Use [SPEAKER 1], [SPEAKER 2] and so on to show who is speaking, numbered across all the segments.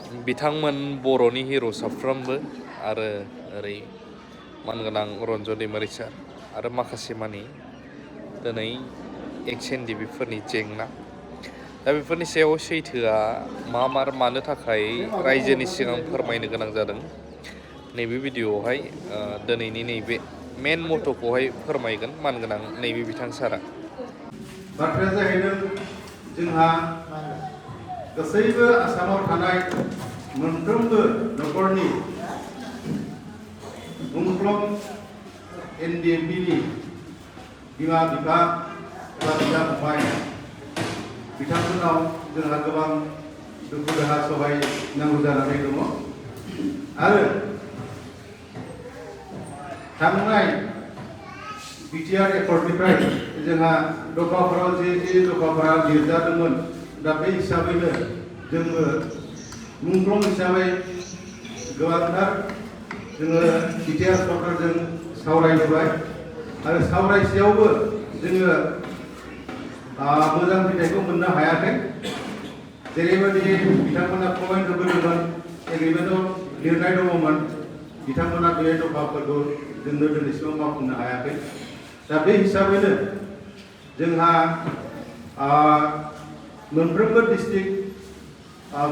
[SPEAKER 1] बिथांमोन बर'नि हिर' साफ्रोमबो आरो ओरै मानगोनां रन्जन दैमारि सार आरो माखासे मानि दिनै एक्स एनडिबिफोरनि जेंना दा बेफोरनि सायाव सैथोआ मानो थाखाय रायजोनि सिगां फोरमायनो गोनां जादों नैबे भिडिअआवहाय दिनैनि नैबे मेन मट'खौहाय फोरमायगोन मानगोनां नैबे बिथां सारा।
[SPEAKER 2] बाथ्राया जाहैदों जोंहा गासैबो आसामाव थानाय मोनफ्रोमबो नखरनि मुंख्लं एनडिएफबिनि बिमा बिफा एबा बिदा फंबाय बिथांमोनाव जोंहा गोबां दुखु दाहा सहाय नांगौ जानानै दङ आरो थांनाय बिटिआर एकर्डनिफ्राय जोंहा दफाफोराव जे दफाफोरा लिरजादोंमोन दा बे हिसाबैनो जोङो मुंख्लं हिसाबै गोबांथार जोङो बिटिआर सरकारजों सावरायबोबाय आरो सावरायसेयावबो जोङो मोजां फिथाइखौ मोननो हायाखै जेरैबायदि बिथांमोना पइन्ट होबोदोंमोन एग्रिमेन्टआव लिरनाय दङमोन बिथांमोना बे दफाफोरखौ जोंनो दिनैसिमाव मावफुंनो हायाखै दा बे हिसाबैनो जोंहा मोनफ्रोमबो डिस्ट्रिक्ट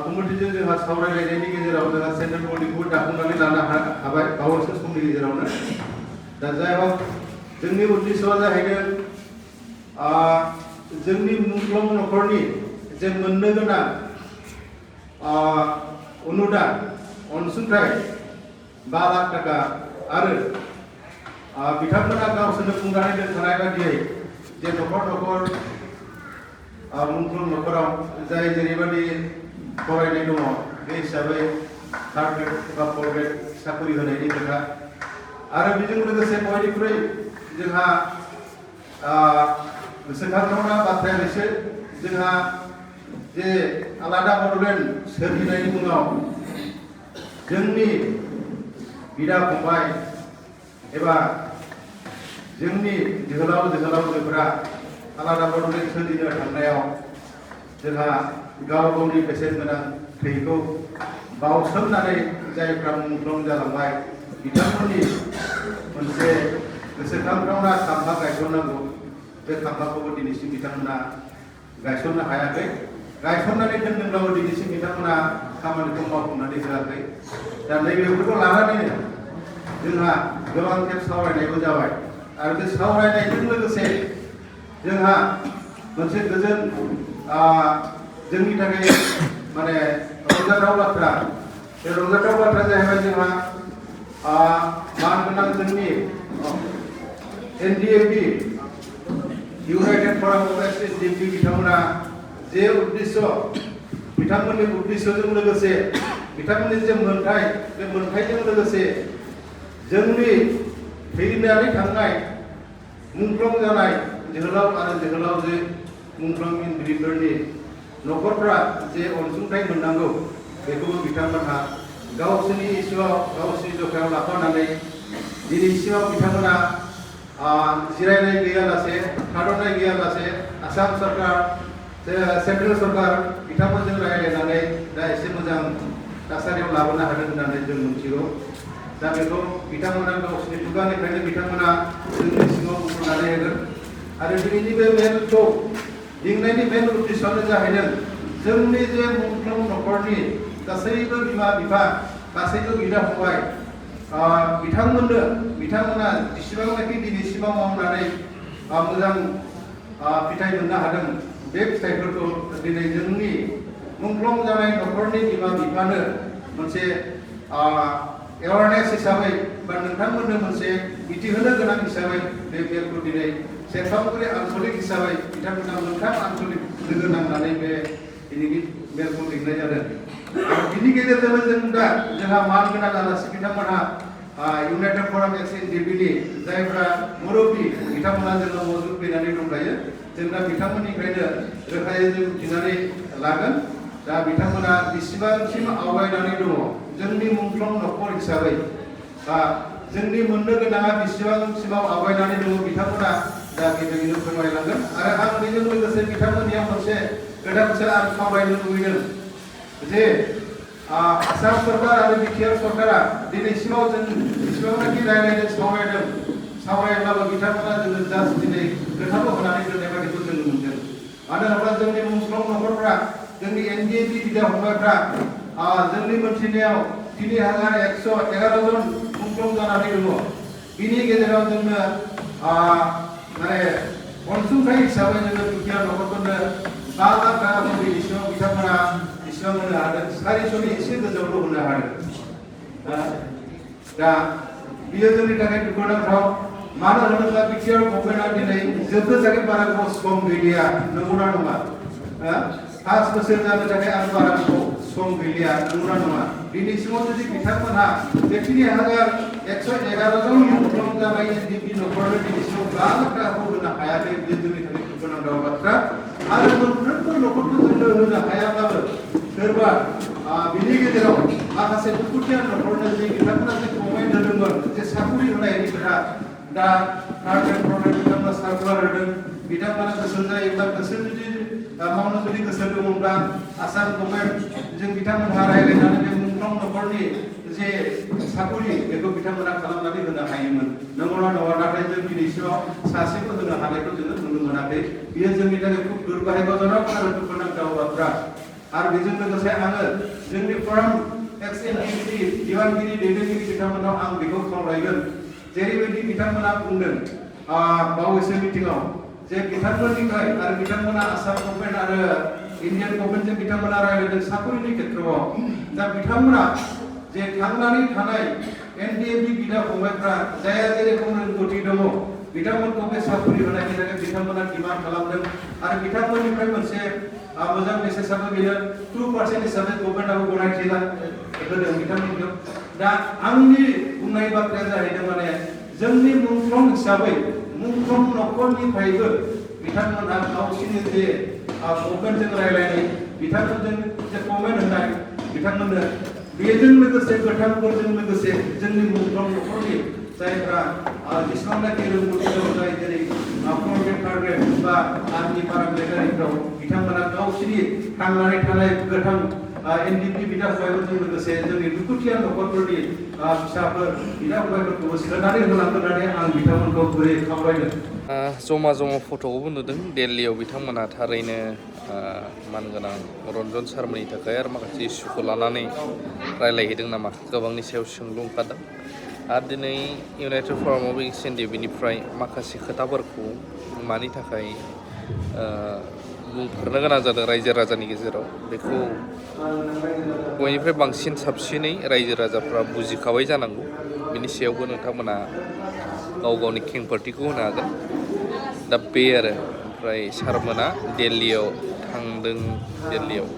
[SPEAKER 2] कमिटिजों जोंहा सावरायलायनायनि गेजेराव जोंहा सेन्ट्रेल बडिखौबो दाफुंनानै लानो हाबाय बावैसो समनि गेजेरावनो दा जाय हक जोंनि उद्देश्यआ जाहैदों जोंनि मुंख्लं नखरनि जे मोननो गोनां अनुदान अनसुंथाइ 5 लाख थाखा आरो बिथांमोना गावसोरनो बुंनानै दोनखानाय बायदियै जे नखर नखर मुंख्लं नखराव जाय जेरैबायदि फरायनाय दङ बे हिसाबै थार्ड ग्रेड एबा 4 ग्रेड साख्रि होनायनि खोथा आरो बेजों लोगोसे बयनिख्रुइ जोंहा गोसोखांथावना बाथ्राया बिसोर जोंहा जे आलादा बड'लेण्ड सोरजिनायनि उनाव जोंनि बिदा फंबाय एबा जोंनि जोहोलावजोफोरा आलादा बड'लेण्ड सोरजिनो थांनायाव जोंहा गाव गावनि बेसेन गोनां थैखौ बावसोमनानै जायफ्रा मुंख्लं जालांबाय बिथांमोननि मोनसे गोसोखांथावना खाम्फा गायसननांगौ बे खाम्फाखौबो दिनैसिम बिथांमोना गायसननो हायाखै गायसननानै दोनदोंब्लाबो दिनैसिम बिथांमोना खामानिखौ मावफुंनानै होआखै दा नैबेफोरखौ लानानैनो जोंहा गोबां खेब सावरायनायबो जाबाय आरो बे सावरायनायजों लोगोसे जोंहा मोनसे गोजोन जोंनि थाखाय माने रंजाथाव बाथ्रा बे रंजाथाव बाथ्राया जाहैबाय जोंहा मानगोनां जोंनि एनडिएफबि इउनाइटेड फराम अफ एनडिएफबि बिथांमोना जे उद्देश्य बिथांमोननि उद्देश्यजों लोगोसे बिथांमोननि जे मोनथाय बे मोनथायजों लोगोसे जोंनि थैनानै थांनाय मुंख्लं जानाय जोहोलाव आरो जोहोलावजो मुंख्लं एनडिएफबिफोरनि नखरफ्रा जे अनसुंथाइ मोननांगौ बेखौबो बिथांमोनहा गावसोरनि इस्युआव गावसोरनि जखायाव लाफानानै दिनैसिमाव बिथांमोना जिरायनाय गैयालासे थाद'नाय गैयालासे आसाम सरकार सेन्ट्रेल सरकार बिथांमोनजों रायज्लायनानै दा एसे मोजां थासारियाव लाबोनो हादों होननानै जों मिथिगौ दा बेखौ बिथांमोना गावसोरनि खुगानिफ्रायनो बिथांमोना जोंनि सिङाव बुंनानै होगोन आरो दिनैनि बे मेलखौ लिंनायनि मेन उद्देश्यआनो जाहैदों जोंनि जे मुंख्लं नखरनि गासैबो बिमा बिफा गासैबो बिदा फंबाय बिथांमोना जेसेबांनाखि दिनैसिमाव मावनानै मोजां फिथाइ मोननो हादों बे फिथाइफोरखौ दिनै जोंनि मुंख्लं जानाय नखरनि बिमा बिफानो मोनसे एवारनेस हिसाबै बा नोंथांमोननो मोनसे मिथिहोनो गोनां हिसाबै बे मेलखौ दिनै सेरफांगुरि आन्चलिक हिसाबै बिथांमोना मोनथाम आन्चलिक लोगो नांनानै बे दिनैनि मेलखौ लिंनाय जादों बिनि गेजेरजोंनो जों दा जोंहा मानगोनां आलासि बिथांमोनहा इउनाइटेड फराम एक्स एनडिएफबिनि जायफ्रा मुरब्बि बिथांमोना जोंनाव मौजुद फैनानै दंखायो जों दा बिथांमोननिफ्रायनो रोखायै जों मिथिनानै लागोन दा बिथांमोना बेसेबांसिम आवगायनानै दङ जोंनि मुंख्लं नखर हिसाबै जोंनि मोननो गोनाङा बेसेबांसिमाव आवगायनानै दङ बिथांमोना दा गिबियावनो फोरमायलांगोन आरो आं बेजों लोगोसे बिथांमोननियाव मोनसे गोदान आं खावलायनो लुबैदों जे आसाम सरकार आरो बिटिआर सरकारा दिनैसिमाव जों जेसेबांनाखि रायज्लायदों सावरायब्लाबो बिथांमोना जोङो जास्ट दिनै खोथाल' होनानै दोननाय बायदिखौ जों नुदों। मानो होनोब्ला जोंनि मुंख्लं नखरफ्रा जोंनि एनडिएफबि बिदा फंबायफ्रा जोंनि मोनथिनायाव 3111 जन मुंख्लं जानानै दङ। बिनि गेजेराव जोंनो माने अनसुंथाइ हिसाबै जोङो दुखिया नखरफोरनो 5 लाख थाखा दिनैसिमाव बिथांमोना इसिबां होनो हादों। 400नि एसे गोजौल' होनो हादों। दा बियो जोंनि थाखाय दुखुनांथाव। मानो होनोब्ला बिटिआर गभर्नमेन्टआ दिनै जोबनो थाखाय बारा सम गैलिया, नंगौना नङा? 5 बोसोर जानो थाखाय आरो बारा सम गैलिया, नंगौना नङा? दिनैसिमाव जुदि बिथांमोनहा बे 3111 जन मुंख्लं जानाय एनडिएफबि नखरनो दिनैसिमाव 5 लाख थाखाखौ होनो हायाखै, बेयो जोंनि थाखाय दुखुनांथाव बाथ्रा। आरो मोनफ्रोमबो नखरखौ जोंनो होनो हायाब्लाबो सोरबा बिनि गेजेराव माखासे दुखुथिया नखरनो जे बिथांमोना जे कमेन्ट होदोंमोन जे साकरि होनायनि खोथा, दा थार्ड बिथांमोना सार्कुलार होदों। बिथांमोना गोसो जायोब्ला मावनो जुदि गोसो दङब्ला आसाम गभर्नमेन्ट जों बिथांमोनहा रायज्लायनानै बे मुंख्लं नखरनि जे साकरि बेखौ बिथांमोना खालामनानै होनो हायोमोन, नंगौना नङा? नाथाय जों दिनैसिमाव सासेबो होनो हानायखौ जोङो नुनो मोनाखै। बेयो जोंनि थाखाय खुब दुर्भाग्यजनक आरो दुखुनांथाव बाथ्रा। आरो बेजों लोगोसे आङो जोंनि फराम एक्स-एनडिएफबि दिवानगिरि दैदेनगिरि बिथांमोनाव आं बेखौ खावलायगोन, जेरैबायदि बिथांमोना बुंदों बावैसो मिटिंआव जे बिथांमोननिफ्राय आरो बिथांमोना आसाम गभर्नमेन्ट आरो इन्डियान गभर्नमेन्टजों बिथांमोना रायज्लायदों साकरिनि खेत्रआव। दा बिथांमोना जे थांनानै थानाय एनडिएफबि बिदा फंबायफ्रा जाया जेरेखम रोंगौथि दङ बिथांमोनखौ बे साकरि होनायनि थाखाय बिथांमोना डिमान्ड खालामदों। आरो बिथांमोननिफ्राय मोनसे मोजां मेसेजआबो बेनो 2% हिसाबै गभर्नमेन्टआबो गनायथि होदों बिथांमोनखौ। दा आंनि बुंनाय बाथ्राया जाहैदों माने जोंनि मुंख्लं हिसाबै मुंख्लं नखरनिफ्रायबो बिथांमोनहा गावसिनि जे गभर्नमेन्टजों रायज्लायनाय, बिथांमोनजों जे कमेन्ट होनाय बिथांमोननो, बेजों लोगोसे गोथांफोरजों लोगोसे जोंनि मुंख्लं नखरनि जायफ्रा जेसेबांनाखि रोंगौथि दं, जाय जेरै फर्थ ग्रेड बा आर्मि पारामिलिटारिफ्राव बिथांमोना गावसिनि थांनानै थानाय गोथां एनडिएफबि बिदा फंबायफोरजों लोगोसे जोंनि दुखुथिया नखरफोरनि फिसाफोर बिदा फंबायफोरखौबो सोनानै होनांगोन होननानै आं बिथांमोनखौ गुरै खावलायदों।
[SPEAKER 1] जमा फट'खौबो नुदों दिल्लीयाव बिथांमोना थारैनो मानगोनां रन्जन सारमोननि थाखाय आरो माखासे इस्युखौ लानानै रायलायहैदों नामा गोबांनि सायाव सोंलु ओंखारदों। आरो दिनै इउनाइटेड फराम अफ एक्स-एनडिएफबिनिफ्राय माखासे खोथाफोरखौ मानि थाखाय बुंफोरनो गोनां जादों रायजो राजानि गेजेराव, बेखौ बयनिफ्राय बांसिन साबसिनै रायजो राजाफ्रा बुजिखाबाय जानांगौ। बिनि सायावबो नोंथांमोना गाव गावनि खेंफोरथिखौ होनो हागोन। दा बे आरो ओमफ्राय सारमोना दिल्लीयाव थांदों, दिल्लीयाव